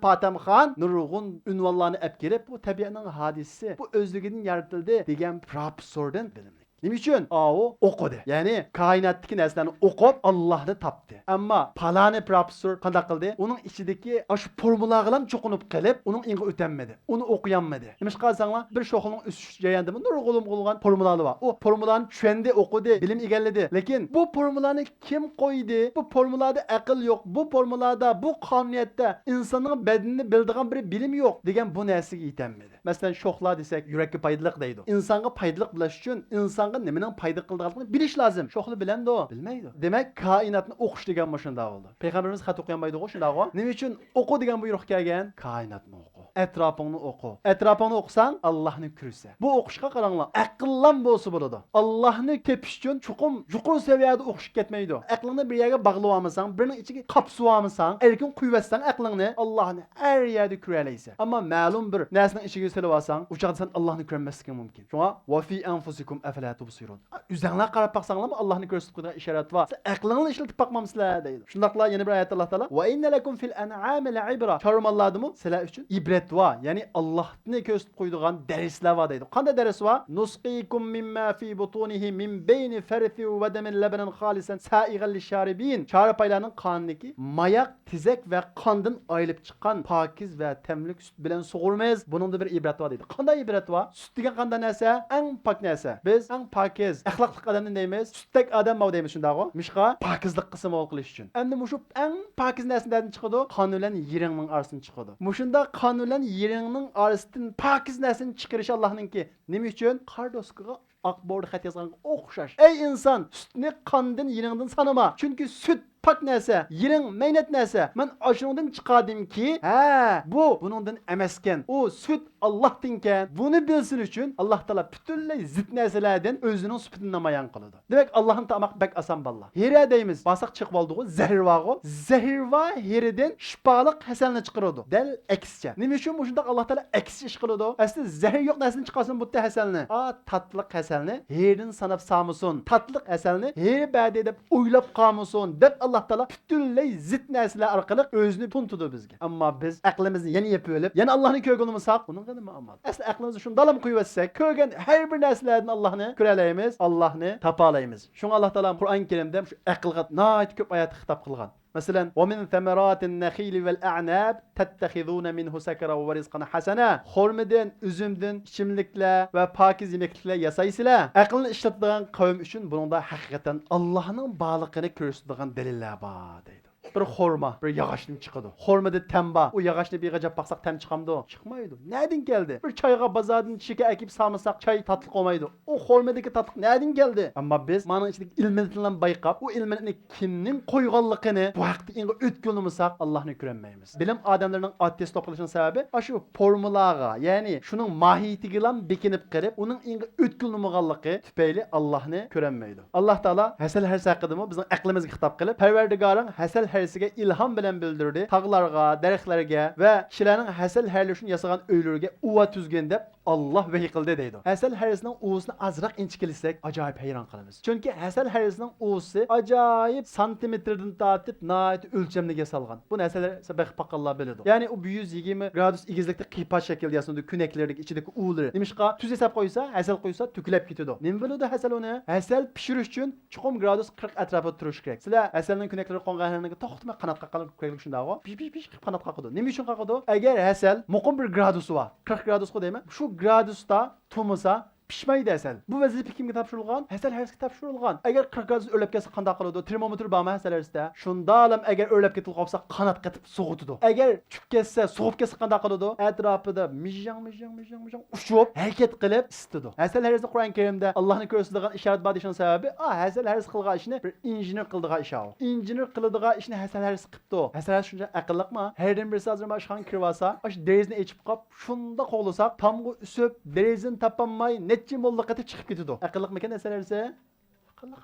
پاتەمخان نۇرغۇن ئۇنۋانلارنى ئەپ كېلىپ، بۇ تەبىئەتنىڭ ھادىسىسى، بۇ ئۆزلۈكىدىن يارىتىلدى، دېگەن پروفېسسوردىن بىلىملىك. نېمە ئۈچۈن؟ ئاۋۇ ئوقۇدى. يەنى كائىناتتىكى نەرسىلەرنى ئوقۇپ، ئاللاھنى تاپتى. ئەمما پالانى پروفېسسور قانداق قىلدى؟ ئۇنىڭ ئىچىدىكى ئاشۇ فورمۇلالارغىلا چوقۇنۇپ قېلىپ، ئۇنىڭ ئېڭىغا ئۆتەلمىدى. ئۇنى ئوقۇيالمىدى. نېمىشقا دېسەڭلار، بىر شوخلىنىڭ ئۆسۈش جەريانىدىمۇ نۇرغۇنلىغان فورمۇلالار بار. ئۇ فورمۇلانى چۈشەندى، ئوقۇدى، بىلىم ئىگىلىدى. لېكىن بۇ فورمۇلانى كىم قويدى؟ بۇ فورمۇلادا ئەقىل يوق. بۇ فورمۇلادا، بۇ قانۇنىيەتتە ئىنساننىڭ بەدىنىنى بىلىدىغان بىر بىلىم يوق دېگەن بۇ نەرسىگە يېتەلمىدى. مەسىلەن، شوخلار دېسەك، يۈرەككە پايدىلىق دەيدۇ. ئىنسانغا پايدىلىق بولۇش ئۈچۈن ئىنسانغا نېمىنىڭ پايدا قىلىدىغانلىقىنى بىلىش لازىم. شوخلا بىلەمدۇ؟ بىلمەيدۇ. دېمەك، كائىناتنى ئوقۇش دېگەنمۇ شۇنداق بولىدۇ. پەيغەمبىرىمىز خەت ئوقۇيالمايدىغۇ، شۇنداقغۇ؟ نېمە ئۈچۈن ئوقۇ دېگەن بۇيرۇق كەلگەن؟ كائىناتنى ئوقۇ. ئەتراپىڭنى ئوقۇ. ئەتراپىڭنى ئوقۇساڭ، ئاللاھنى كۆرىسەن. بۇ ئوقۇشقا قاراڭلار، ئەقىللام بولسا بولىدۇ. ئاللاھنى تېپىش ئۈچۈن چوقۇم يۇقىرى سەۋىيەدە ئوقۇشقا كەتمەيدۇ. ئەقلىڭنى بىر يەرگە باغلىۋالمىساڭ، بىرنىڭ ئىچىگە قاپسىۋالمىساڭ، ئەركىن قويۇۋەتسەڭ ئەقلىڭنى، ئاللاھنى ھەر يەردە كۆرەلەيسەن. ئەمما مەلۇم بىر نەرسىنىڭ ئىچىگە سېلىۋالساڭ، ئۇ چاغدا سەن ئاللاھنى كۆرەلمەسلىكىڭ مۇمكىن. شۇڭا، «وفي أنفسكم أفلا تبصرون». ئۆزۈڭلار قاراپ باقساڭلارمۇ ئاللاھنى كۆرسىتىپ قويىدىغان ئىشارەت بار. سىلەر ئەقلىڭلارنى ئىشلىتىپ باقمامسىلەر دەيدۇ. شۇنداقلا يەنە بىر ئايەتتە ئاللا تائالا، «وإن لكم في الأنعام لعبرة». چارۋىماللاردىمۇ سىلەر ئۈچۈن ئىبرەت بار. يەنى ئاللاھنى كۆرسىتىپ قويىدىغان دەرسلەر بار دەيدۇ. قانداق دەرس بار؟ «نسقيكم مما في بطونه من بين فرث ودم لبنا خالصا سائغا للشاربين». چارپايلارنىڭ قانىدىكى ماياق، تېزەك ۋە قاندىن ئايرىلىپ چىققان پاكىز ۋە تەملىك سۈت بىلەن سۇغۇرىمىز. بۇنىڭدا بىر ئىبرەت بار دەيدۇ. قانداق ئىبرەت بار؟ سۈت دېگەن قانداق نەرسە؟ ئەڭ پاك نەرسە. بىز ئەڭ پاكىز، ئەخلاقلىق ئادەمنى دەيمىز، سۈتتەك ئادەم ماۋۇ دەيمىز، شۇنداقغۇ؟ مۇشۇغا پاكىزلىققا سىمۋول قىلىش ئۈچۈن. ئەمدى مۇشۇ ئەڭ پاكىز نەرسە نەدىن چىقىدۇ؟ قان بىلەن يىرىڭنىڭ ئارىسىدىن چىقىدۇ. مۇشۇنداق قان بىلەن يىرىڭنىڭ ئارىسىدىن پاكىز نەرسىنى چىقىرىشى ئاللاھنىڭكى. نېمە ئۈچۈن؟ قارا دوسكىغا ئاق بوردا خەت يازغانغا ئوخشاش. ئەي ئىنسان، سۈتنى قاندىن، يىرىڭدىن سانىما. چۈنكى سۈت پاك نەرسە، يىرىڭ مەينەت نەرسە. مەن ئاشۇنىڭدىن چىقاردىمكى، ھە، بۇ بۇنىڭدىن ئەمەسكەن. ئۇ سۈت ئاللاھتىنكەن. بۇنى بىلسۇن ئۈچۈن ئاللاھ تائالا پۈتۈنلەي زىت نەرسىلەردىن ئۆزىنىڭ سۈپىتىنى نامايان قىلىدۇ. دېمەك، ئاللاھنى تانىماق بەك ئاسان، بالىلار. ھىرە دەيمىز، بارساق چېقىۋالدىغۇ، زەھىرى بارغۇ. زەھىرى بار ھىرىدىن شىپالىق ھەسەلنى چىقىرىدۇ. دەل ئەكسىچە. نېمە ئۈچۈن مۇشۇنداق ئاللاھ تائالا ئەكسىچە ئىش قىلىدۇ؟ ئەسلى زەھىرى يوق نەرسىدىن چىقارسۇن بۇ يەردە ھەسەلنى. ئا، تاتلىق ھەسەلنى ھىرىدىن ساناپ سالمىسۇن. تاتلىق ھەسەلنى ھىرى بەردى دەپ ئويلاپ قالمىسۇن، دەپ ئاللاھ تائالا پۈتۈنلەي زىت نەرسىلەر ئارقىلىق ئۆزىنى تونۇتىدۇ بىزگە. ئەمما بىز ئەقلىمىزنى يەنە يېپىۋېلىپ، يەنە ئاللاھنى كۆرگىلى ئۇنىمىساق، ئۇنىڭغا نېمە ئامال؟ ئەسلى ئەقلىمىزنى شۇنداقلام قويۇۋەتسەك، كۆرگەن ھەر بىر نەرسىلەردىن ئاللاھنى كۆرەلەيمىز، ئاللاھنى تاپالايمىز. شۇڭا ئاللاھ تائالا قۇرئان كەرىمدە شۇ ئەقىلگە ناھايىتى كۆپ ئايەتتە خىتاب قىلغان. مەسىلەن، «ومن ثمرات النخيل والأعناب تتخذون منه سكرا ورزقا حسنا». خورمىدىن، ئۈزۈمدىن ئىچىملىكلەر ۋە پاكىز يېمەكلىكلەر ياسايسىلەر. ئەقىلنى ئىشلىتىدىغان قەۋم ئۈچۈن بۇنىڭدا ھەقىقەتەن ئاللاھنىڭ بارلىقىنى كۆرسىتىدىغان دەلىللەر بار دەيدۇ. بىر خورما، بىر ياغاچتىن چىقىدۇ. خورمىدا تەم بار. ئۇ ياغاچنى بىر يېغىپ باقساق، تەم چىقامدۇ؟ چىقمايدۇ. نەدىن كەلدى؟ بىر چايغا، بازاردىن شېكەر ئەكىپ سالمىساق، چاي تاتلىق بولمايدۇ. ئۇ خورمىدىكى تاتلىق نەدىن كەلدى؟ ئەمما بىز مانىڭ ئىچىدىكى ئىلمېنىتنىلا بايقاپ، ئۇ ئىلمېنىتنى كىمنىڭ قويغانلىقىنى بۇ ھەقتە ئېڭىغا ئۆتكىلىمىساق، ئاللاھنى كۆرەلمەيمىز. بىلىم ئادەملىرىنىڭ ئارتىس بولۇپ قېلىشىنىڭ سەۋەبى ئاشۇ فورمۇلاغا، يەنى شۇنىڭ ماھىيىتىگىلا بېكىنىپ قېلىپ، ئۇنىڭ ئېڭىغا ئۆتكىلىمىغانلىقى تۈپەيلى ئاللاھنى كۆرەلمەيدۇ. ئاللاھ تائالا ھەسەل ھەرىسى ھەققىدىمۇ بىزنىڭ ئەقلىمىزگە خىتاب قىلىپ، «پەرۋەردىگارىڭ ھەسەل ھەرىسىگە ئىلھام بىلەن بىلدۈردى، تاغلارغا، دەرەخلەرگە ۋە كىشىلەرنىڭ ھەسەل ھەرىلىشى ئۈچۈن ياسىغان ئۆيلىرىگە ئۇۋا تۈزگىن» دەپ، ئاللاھ ۋەھىي قىلدى دەيدۇ. ھەسەل ھەرىسىنىڭ ئۇۋىسىنى ئازراق ئىنچىكىلىسەك، ئاجايىپ ھەيران قالىمىز. چۈنكى ھەسەل ھەرىسىنىڭ ئۇۋىسى ئاجايىپ سانتىمېتىردىن تارتىپ ناھايىتى ئۆلچەملىك ياسالغان. بۇنى ھەسەل ھەرىسىنى بېقىپ باققانلار بىلىدۇ. يەنى ئۇ بىر يۈز يىگىرمە گرادۇس ئېگىزلىكتە قىيپاش شەكىلدە ياسىنىدۇ، كۆنەكلىرىدىكى ئىچىدىكى ئۇۋىلىرى. نېمىشقا؟ تۈز ياساپ قويسا، ھەسەل قويسا، تۆكۈلۈپ كېتىدۇ. نېمە بىلىدۇ ھەسەل ئۇنى؟ ھەسەل پىشۇرۇش ئۈچۈن چوقۇم گرادۇس قىرىق ئەتراپىدا تۇرۇشى كېرەك. سىلەر ھەسەلنىڭ كۆنەكلىرى قونغان يەرلەرگە توختىماي قانات قاققانلىق كېرەكلىك شۇنداقغۇ؟ پىش، پىش، پىش قىلىپ قانات قاقىدۇ. نېمە ئۈچۈن قاقىدۇ؟ ئەگەر ھەسەل مۇقىم بىر گرادۇسى بار، قىرىق گرادۇسقۇ دەيمەن، شۇ گرادۇستا تۇرمىسا، پىشمايدۇ ھەسەل. بۇ ۋەزىپە كىمگە تاپشۇرۇلغان؟ ھەسەل ھەرىسىگە تاپشۇرۇلغان. ئەگەر قىرىق گرادۇس ئۆرلەپ كەتسە قانداق قىلىدۇ؟ تېرمومېتىر بارمۇ ھەسەل ھەرىسىدە؟ شۇنداقلام ئەگەر ئۆرلەپ كېتىپ قالسا، قانات قېتىپ سوغۇتىدۇ. ئەگەر چۈشۈپ كەتسە، سوغۇپ كەتسە قانداق قىلىدۇ؟ ئەتراپىدا مىژاڭ، مىژاڭ، مىژاڭ، مىژاڭ ئۇچۇپ، ھەرىكەت قىلىپ ئىسسىتىدۇ. ھەسەل ھەرىسىنى قۇرئان كەرىمدە ئاللاھنى كۆرسىتىدىغان ئىشارەت بار دېيىشنىڭ سەۋەبى، ئا، ھەسەل ھەرىسى قىلغان ئىشنى بىر ئىنژېنېر قىلىدىغان ئىش ئاۋۇ. ئىنژېنېر قىلىدىغان ئىشنى ھەسەل ھەرىسى قىپتۇ. ھەسەل ھەرىسى شۇنچە ئەقىللىقمۇ؟ ھەردىن بىرسى ھازىر مانا ئىشخانىغا كىرىۋالسا، ئاشۇ دېرىزىنى ئېچىپ قاپ، شۇنداق قوغلىساق، تامغا ئۈسۈپ، دېرىزىنى تاپالماي، نەچچە موللا قېتىپ چىقىپ كېتىدۇ. ئەقىللىقمىكەن ھەسەل ھەرىسى؟ ئەقىللىق.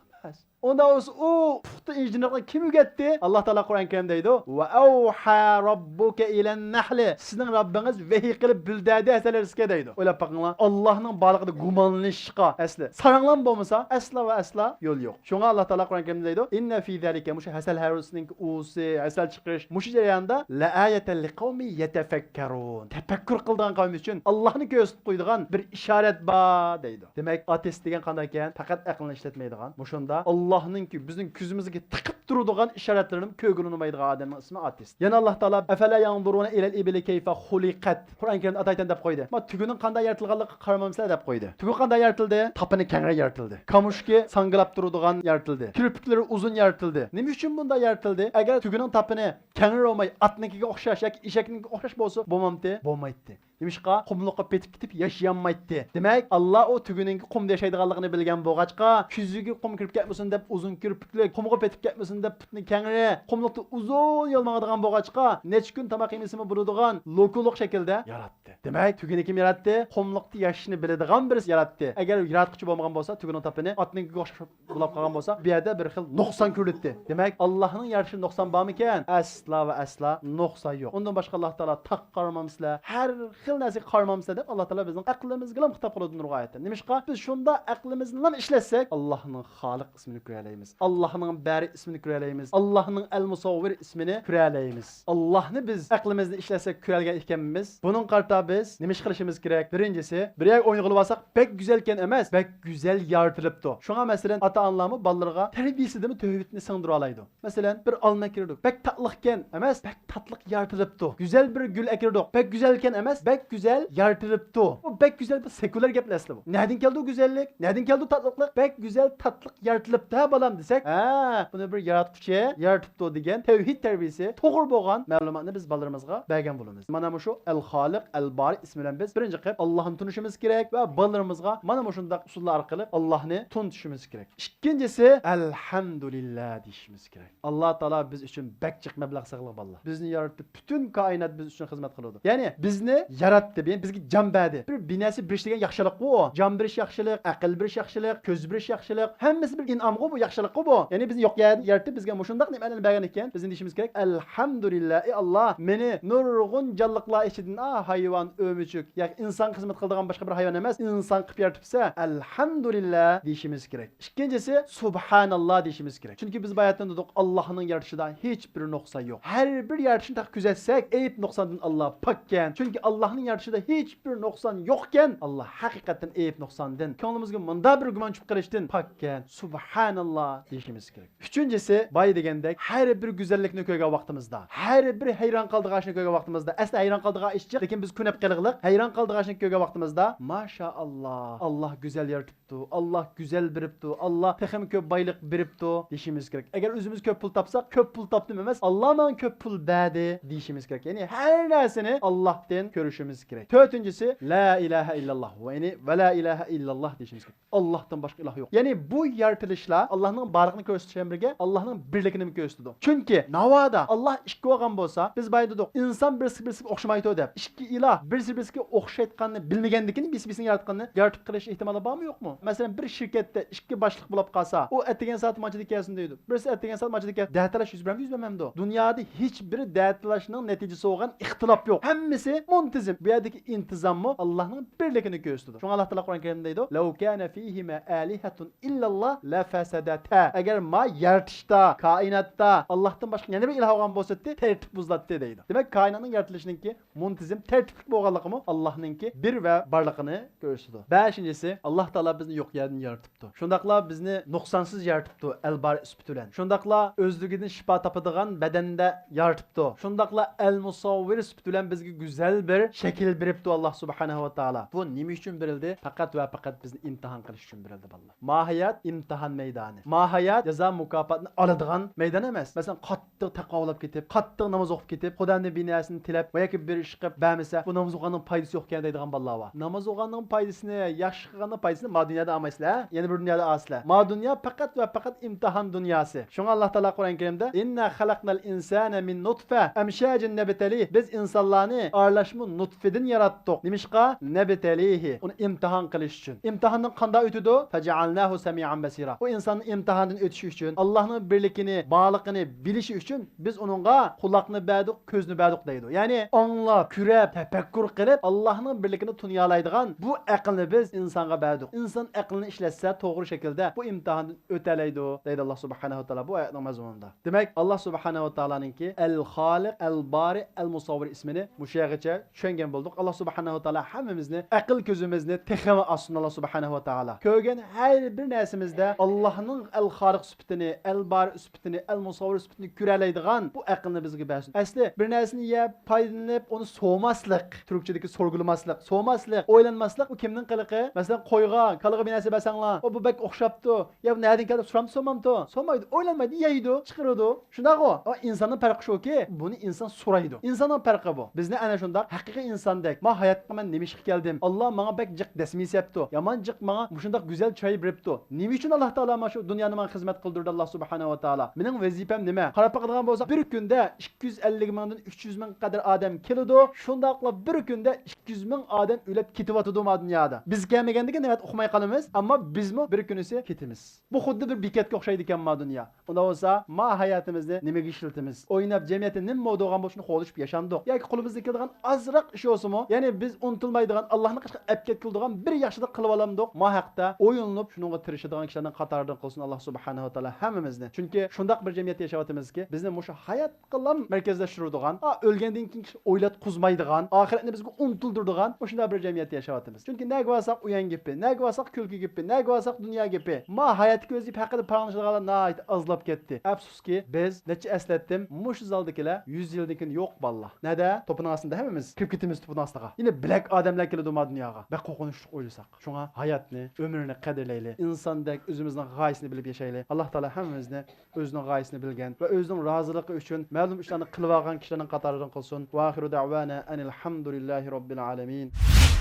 ئۇندا بولسا ئۇ پۇختا ئىنژېنېرلىقنى كىم ئۆگەتتى؟ ئاللا تائالا قۇرئان كەرىمدە دەيدۇ، ۋە ئەۋھا راببۇكە ئىلەن نەھلى، سىزنىڭ رەببىڭىز ۋەھىي قىلىپ بۈلدەدى ھەسەلەرسىكە دەيدۇ. ئويلاپ بېقىڭلار، ئاللانىڭ بارلىقىدا گۇمانلىنىشقا ئەسلى ساراڭلام بولمىسا، ئەسلا ۋە ئەسلا يول يوق. شۇڭا ئاللا تائالا قۇرئان كەرىمدە دەيدۇ، ئىننە فى زەلىكە، مۇشۇ ھەسەل ھەرۋىسىنىڭ ئۇۋىسى، ھەسەل چىقىرىش، مۇشۇ جەرياندا لەئايەتەن لىقەۋمى يەتەفەككەرۇن، تەپەككۇر قىلىدىغان قەۋم ئۈچۈن ئاللانى كۆرسىتىپ قويىدىغان بىر ئىشارەت بار دەيدۇ. دېمەك، ئاتېست دېگەن قانداق ئىكەن؟ پەقەت ئەقلىنى ئىشلەتمەيدىغان، مۇشۇنداق ئاللانىڭكى بىزنىڭ كۆزىمىزگە تىقىپ تۇرىدىغان ئىشارەتلىرىنى كۆرگىلى ئۇنىمايدىغان ئادەمنىڭ ئىسمى ئاتېست. يەنە ئاللا تائالا، ئەفەلا يەنزۇرۇنە ئىلەل ئىبىلى كەيفە خۇلىقەت، قۇرئان كەرىمدە ئاتايتەن دەپ قويدى. ما تۈگىنىڭ قانداق يارىتىلغانلىقىغا قارىمامسىلەر دەپ قويدى. تۈگە قانداق يارىتىلدى؟ تاپىنى كەڭرى يارىتىلدى. كامۇشكى ساڭگىلاپ تۇرىدىغان يارىتىلدى. كىرپىكلىرى ئۇزۇن يارىتىلدى. نېمە ئۈچۈن بۇنداق يارىتىلدى؟ ئەگەر تۈگىنىڭ تاپىنى كەڭرى بولماي، ئاتنىڭكىگە ئوخشاش ياكى ئېشەكنىڭكىگە ئوخشاش بولسا بولمامتى؟ بولمايتتى. نېمىشقا؟ قۇملۇققا پېتىپ كېتىپ ياشىيالمايتتى. دېمەك، ئاللا ئۇ تۈگىنىڭكى قۇمدا ياشايدىغانلىقىنى بىلگەن بولغاچقا، كۆزىگە قۇم كىرىپ كەتمىسۇن دەپ ئۇزۇن كىرپىكلىك، قۇمغا پېتىپ كەتمىسۇن دەپ پۇتىنى كەڭرى، قۇملۇقتا ئۇزۇن يول ماڭىدىغان بولغاچقا، نەچچە كۈن تاماق يېمىسىمۇ بولىدىغان لوكۇلۇق شەكىلدە ياراتتى. دېمەك، تۈگىنى كىم ياراتتى؟ قۇملۇقتا ياشاشنى بىلىدىغان بىرسى ياراتتى. ئەگەر ياراتقۇچى بولمىغان بولسا، تۈگىنىڭ تاپىنى ئاتنىڭكىگە ئوخشاش بولاپ قالغان بولسا، بۇ يەردە بىر خىل نۇقسان كۆرۈلەتتى. دېمەك، ئاللانىڭ يارىتىشىدا نۇقسان بارمىكەن؟ ئەسلا ۋە ئەسلا نۇقسان يوق. ئۇندىن باشقا ئاللا تائالا تاغقا قارىمامسىلەر، ھەر خىل نەرسىگە قارىمامسىلەر دەپ ئاللا تائالا بىزنىڭ ئەقلىمىزگىلا خىتاب قىلىدۇ نۇرغۇن ئايەتتە. نېمىشقا؟ بىز شۇنداق ئەقلىمىزنىلا ئىشلەتسەك، ئاللانىڭ خالىق ئىسمىنى كۆرەلەيمىز. ئاللانىڭ بارى ئىسمىنى كۆرەلەيمىز. ئاللانىڭ ئەل مۇسەۋۋىر ئىسمىنى كۆرەلەيمىز. ئاللانى بىز ئەقلىمىزنى ئىشلەتسەك كۆرەلىگەن ئىكەنمىز. بۇنىڭغا قارىتا بىز نېمە ئىش قىلىشىمىز كېرەك؟ بىرىنچىسى، بىر يەرگە ئوينىغىلى بارساق، بەك گۈزەلكەن ئەمەس، بەك گۈزەل يارىتىلىپتۇ. شۇڭا مەسىلەن، ئاتا-ئانىلارمۇ بالىلىرىغا تەربىيىسىدىمۇ تەۋھىدنى سىڭدۈرەلەيدۇ. مەسىلەن، بىر ئالما ئەكىرىدۇ، بەك تاتلىقكەن ئەمەس، بەك تاتلىق يارىتىلىپتۇ. گۈزەل بىر گۈل ئەكىرىدۇق، بەك گۈزەلكەن ئەمەس، بەك گۈزەل يارىتىلىپتۇ. بۇ بەك گۈزەل، بىر سېكۇلار گەپلەر ئەسلى بۇ. نەدىن كەلدى بۇ گۈزەللىك؟ نەدىن كەلدى بۇ تاتلىقلىق؟ بەك گۈزەل تاتلىق يارىتىلىپتۇ ھە بالام دېسەك، ھە، بۇنى بىر ياراتقۇچى يارىتىپتۇ دېگەن تەۋھىد تەربىيىسى، توغرا بولغان مەلۇماتنى بىز بالىلىرىمىزغا بەرگەن بولىمىز. مانا مۇشۇ ئەل خالىق، ئەل بارى ئىسمى بىلەن بىز بىرىنچى قېتىپ ئاللاھنى تونۇشىمىز كېرەك ۋە بالىلىرىمىزغا مانا مۇشۇنداق ئۇسۇللار ئارقىلىق ئاللاھنى تونۇتۇشىمىز كېرەك. ئىككىنچىسى، ئەلھەمدۇلىللا دېيىشىمىز كېرەك. ئاللا تائالا بىز ئۈچۈن بەك جىق مەبلەغ سىغىلغان بالىلار. بىزنى ياراتتى، پۈتۈن كائىنات بىز ئۈچۈن خىزمەت قىلىدۇ. يەنى بىزنى ياراتتى، يەنى بىزگە جان بەردى. بىر، بىر نەرسە بېرىش دېگەن ياخشىلىققۇ ئۇ. جان بېرىش ياخشىلىق، ئەقىل بېرىش ياخشىلىق، كۆز بېرىش ياخشىلىق. ھەممىسى بىر ئىنئامغۇ بۇ، ياخشىلىققۇ بۇ. يەنى بىزنى يوق يەردىن يارىتىپ، بىزگە مۇشۇنداق نېمىلەرنى بەرگەن ئىكەن، بىزنى دېيىشىمىز كېرەك، ئەلھەمدۇلىللا، ئى ئاللا، مېنى نۇرغۇن جانلىقلار ئىچىدىن، ئا، ھايۋان، ئۆمۈچۈك ياكى ئىنسانغا خىزمەت قىلىدىغان باشقا بىر ھايۋان ئەمەس، ئىنسان قىلىپ يارىتىپسەن، ئەلھەمدۇلىللا دېيىشىمىز كېرەك. ئىككىنچىسى، سۇبھاناللا دېيىشىمىز كېرەك. چۈنكى بىز باياتىن دېدۇق، ئاللاھنىڭ يارىتىشىدا ھېچ بىر نۇقسان يوق. ھەر بىر يارىتىشنى تېخى كۆزەتسەك، ئەيىب نۇقساندىن ئاللا پاككەن. چۈنكى ئاللاھنىڭ يارىتىشىدا ھېچ بىر نۇقسان يوقكەن، ئاللا ھەقىقەتەن ئەيىب نۇقساندىن، كۆڭلىمىزگە مۇنداق بىر گۇمان چۈشۈپ قېلىشتىن پاككەن. سۇبھاناللا دېيىشىمىز كېرەك. ئۈچىنچىسى، بايا دېگەندەك، ھەر بىر گۈزەللىكنى كۆرگەن ۋاقتىمىزدا، ھەر بىر ھەيران قالىدىغان ئىشنى كۆرگەن ۋاقتىمىزدا، ئەسلى ھەيران قالىدىغان ئىش جىق، لېكىن بىز كۆنۈپ قېلىغلىق، ھەيران قالىدىغان ئىشنى كۆرگەن ۋاقتىمىزدا، ماشائاللا، ئاللا گۈزەل يارىتىپتۇ، ئاللا گۈزەل بېرىپتۇ، ئاللا تېخىمۇ كۆپ بايلىق بېرىپتۇ دېيىشىمىز كېرەك. ئەگەر ئۆزىمىز كۆپ پۇل تاپساق، كۆپ پۇل تاپتىم ئەمەس، ئاللا ماڭا كۆپ پۇل بەردى دېيىشىمىز كېرەك. يەنى ھەر نەرسىنى ئاللاھتىن كۆرۈشىمىز كېرەك. تۆتىنچىسى، لا ئىلاھە ئىللاللا، يەنى ۋە لا ئىلاھە ئىللاللا دېيىشىمىز كېرەك. ئاللاھتىن باشقا ئىلاھ يوق. يەنى بۇ يارىتىلىشلار ئاللاھنىڭ بارلىقىنى كۆرسىتىش بىلەن بىرگە ئاللاھنىڭ بىرلىكىنىمۇ كۆرسىتىدۇ. چۈنكى ناۋادا ئاللاھ ئىككى بولغان بولسا، بىز بايا دېدۇق، ئىنسان بىرسى بىرسىگە ئوخشىمايدۇ دەپ. ئىككى ئىلاھ بىرسى بىرسىگە ئوخشايدىغاننى بىلمىگەندىن كېيىن بىرسى بىرسىنى ياراتقاننى يارىتىپ قىلىش ئېھتىمالى بارمۇ يوقمۇ؟ مەسىلەن، بىر شىركەتتە ئىككى باشلىق بولۇپ قالسا، ئۇ ئەتىگەن سائەت مانچىدا كەلسۇن دەيدۇ، بىرسى ئەتىگەن سائەت مانچىدا كەلسۇن. دەتالاش يۈز بېرەمدۇ، يۈز بەرمەمدۇ؟ دۇنيادا ھېچ بىر دەتالاشنىڭ نەتىجىسى بولغان ئىختىلاپ يوق. ھەممىسى مۇنتىزىم. بۇ يەردىكى ئىنتىزاممۇ ئاللاھنىڭ بىرلىكىنى كۆرسىتىدۇ. شۇڭا ئاللا تائالا قۇرئان كەرىمدە دەيدۇ، لەۋ كانە فىھىما ئالىھەتۇن ئىللاللا لەفەسەدەتا. ئەگەر ما يارىتىشتا، كائىناتتا ئاللاھتىن باشقا يەنە بىر ئىلاھ بولغان بولسىدى، تەرتىپ بۇزۇلاتتى دەيدۇ. دېمەك، كائىناتنىڭ يارىتىلىشىنىڭكى مۇنتىزىم، تەرتىپلىك بولغانلىقىمۇ ئاللاھنىڭكى بىر ۋە بارلىقىنى كۆرسىتىدۇ. بەشىنچىسى، ئاللا تائالا بىزنى يوق يەردىن يارىتىپتۇ. شۇنداقلا بىزنى نۇقسانسىز يارىتىپتۇ، ئەل بارى سۈپىتى بىلەن. شۇنداقلا ئۆزلۈكىدىن شىپا تاپىدىغان بەدەندە يارىتىپتۇ. شۇنداقلا ئەل مۇسەۋۋىر سۈپىتى بىلەن بىزگە گۈزەل بىر شەكىل بېرىپتۇ ئاللا سۇبھانەھۇ ۋە تائالا. بۇ نېمە ئۈچۈن بېرىلدى؟ پەقەت ۋە پەقەت بىزنى ئىمتىھان قىلىش ئۈچۈن بېرىلدى، بالىلار. ماھىيەت ئىمتىھان مەيدانى. ماھىيەت جازا مۇكاپاتنى ئالىدىغان مەيدان ئەمەس. مەسىلەن، قاتتىق تەقۋا بولاپ كېتىپ، قاتتىق ناماز ئوقۇپ كېتىپ، خۇدادىن بىر نەرسىنى تىلەپ ۋە ياكى بىر ئىش قىلىپ بەرمىسە، بۇ ناماز ئوقۇغاننىڭ پايدىسى يوقكەن دەيدىغان بالىلار بار. ناماز ئوقۇغاننىڭ پايدىسىنى، ياخشى قىلغاننىڭ پايدىسىنى ما دۇنيادا ئالمايسىلەر، يەنە بىر دۇنيادا ئالىسىلەر. ما دۇنيا پەقەت ۋە پەقەت ئىمتىھان دۇنياسى. شۇڭا ئاللا تائالا قۇرئان كەرىمدە، ئىننا خەلەقنەل ئىنسانە مىن نۇتفە ئەمشاجىن نەبتەلىھ، بىز ئىنسانلارنى ئارىلاشما نۇتفىدىن ياراتتۇق. نېمىشقا؟ نەبتەلىھى. ئۇنى ئىمتىھان قىلىش ئۈچۈن. ئىمتىھاندىن قانداق ئۆتىدۇ؟ فەجەئەلناھۇ سەمىئەن بەسىرا. ئۇ ئىنساننىڭ ئىمتىھاندىن ئۆتۈشى ئۈچۈن، ئاللاھنىڭ بىرلىكىنى، بارلىقىنى بىلىشى ئۈچۈن بىز ئۇنىڭغا قۇلاقنى بەردۇق، كۆزنى بەردۇق دەيدۇ. يەنى ئاڭلاپ، كۆرەپ، تەپەككۇر قىلىپ، ئاللاھنىڭ بىرلىكىنى تونۇيالايدىغان بۇ ئەقىلنى بىز ئىنسانغا بەردۇق. ئىنسان ئەقلىنى ئىشلەتسە، توغرا شەكىلدە بۇ ئىمتىھاندىن ئۆتەلەيدۇ، دەيدۇ ئاللا سۇبھانەھۇ ۋە تائالا بۇ ئايەتنىڭ مەزمۇنىدا. دېمەك، ئاللا سۇبھانەھۇ ۋە تائالانىڭكى ئەل خالىق، ئەل بارى، ئەل مۇسەۋۋىر ئىسمىنى مۇشۇ يەرگىچە چۈشەنگەن بولدۇق. ئاللا سۇبھانەھۇ ۋە تائالا ھەممىمىزنى ئەقىل كۆزىمىزنى تېخىمۇ ئاچسۇن، ئاللا سۇبھانەھۇ ۋە تائالا. كۆرگەن ھەر بىر نەرسىمىزدە ئاللانىڭ ئەل خالىق سۈپىتىنى، ئەل بارى سۈپىتىنى، ئەل مۇسەۋۋىر سۈپىتىنى كۆرەلەيدىغان بۇ ئەقىلنى بىزگە بەرسۇن. ئەسلى بىر نەرسىنى يەپ، پايدىلىنىپ، ئۇنى سورىماسلىق، تۈركچىدىكى سورگۇلىماسلىق، سورىماسلىق، ئويلانماسلىق، ئۇ كىمنىڭ قىلىقى؟ مەسىلەن، قويغا، كالىغا بىر نەرسە بەرسەڭلار، ئۇ بۇ بەك ئوخشاپتۇ، يا بۇ نەدىن كەلدى سورامدۇ، سورىمامدۇ؟ سورىمايدۇ، ئويلانمايدۇ، يەيدۇ، چىقىرىدۇ. شۇنداقغۇ؟ ئا، ئىنساننىڭ پەرقى شۇكى، بۇنى ئىنسان سورايدۇ. ئىنساننىڭ پەرقى بۇ. بىزنى ئەنە شۇنداق ھەقىقىي ئىنساندەك، ما ھاياتقا مەن نېمە ئىشقا كەلدىم؟ ئاللا ماڭا بەك جىق دەسمىيە سەپتۇ. يامان جىق ماڭا مۇشۇنداق گۈزەل چىراي بېرىپتۇ. نېمە ئۈچۈن ئاللا تائالا مانا شۇ دۇنيانى ماڭا خىزمەت قىلدۇردى، ئاللا سۇبھانەھۇ ۋە تائالا؟ مېنىڭ ۋەزىپەم نېمە؟ قاراپ باقىدىغان بولساق، بىر كۈندە ئىككى يۈز ئەللىك مىڭدىن ئۈچ يۈز مىڭ قەدەر ئادەم كېلىدۇ. شۇنداقلا بىر كۈندە ئىككى يۈز مىڭ ئادەم ئۆلۈپ كېتىۋاتىدۇ ما دۇنيادا. بىز كەلمىگەندىكىن نۆۋەت ئۇقماي قالىمىز، ئەمما بىزمۇ بىر كۈنىسى كېتىمىز. بۇ خۇددى بىر بېكەتكە ئوخشايدىكەن ما دۇنيا. ئۇنداق بولسا، ما ھاياتىمىزنى نېمىگە ئىشلىتىمىز؟ ئويناپ، جەمئىيەتتە نېمە بولىدىغان بولسا، شۇنى قوغلىشىپ ياشامدۇق؟ ياكى قولىمىزدىن كېلىدىغان ئازراق ئىش بولسىمۇ، يەنى بىز ئۇنتۇلمايدىغان، ئاللانىڭ قېشىغا ئەپ كەتكۈزىدىغان بىر ياخشىلىق قىلىۋالامدۇق؟ ما ھەقتە ئويلىنىپ، شۇنىڭغا تىرىشىدىغان كىشىلەرنىڭ قاتارىدىن قىلسۇن ئاللا سۇبھانەھۇ ۋە تائالا ھەممىمىزنى. چۈنكى شۇنداق بىر جەمئىيەتتە ياشاۋاتىمىزكى، بىزنى مۇشۇ ھايات قىلام مەركەزلەشتۈرىدىغان، ئا، ئۆلگەندىن كېيىن كىشى ئويلاتقۇزمايدىغان، ئاخىرەتنى بىزگە ئۇنتۇلدۇرىدىغان مۇشۇنداق بىر جەمئىيەتتە ياشاۋاتىمىز. چۈنكى نەگە بارساق ئويۇن گېپى، نەگە بارساق كۈلكە گېپى، نەگە بارساق دۇنيا گېپى. ما ھاياتتىكى ۋەزىپە ھەققىدە پاراڭلىشىدىغانلار ناھايىتى ئازلاپ كەتتى. ئەپسۇسكى، بىز نەچچە ئەسلەتتىم، مۇشۇ زالدىكىلەر يۈز يىلدىن كېيىن يوق بالىلار. نەدە؟ توپىنىڭ ئاستىدا ھەممىمىز كىرىپ كېتىمىز توپىنىڭ ئاستىغا. يەنە بىلەك ئادەملەر كېلىدۇ ما دۇنياغا. بەك قورقۇنچلۇق ئويلىساق. شۇڭا ھاياتنى، ئۆمۈرنى قەدىرلەيلى. ئىنساندەك ئۆزىمىزنىڭ غايىسىنى بىلىپ ياشايلى. ئاللا تائالا ھەممىمىزنى ئۆزىنىڭ غايىسىنى بىلگەن ۋە ئۆزىنىڭ رازىلىقى ئۈچۈن مەلۇم ئىشلارنى قىلىۋالغان كىشىلەرنىڭ قاتارىدىن قىلسۇن. ۋە ئاخىرۇ دەۋانا ئەنىل ھەمدۇلىللاھى رەببىل ئالەمىن.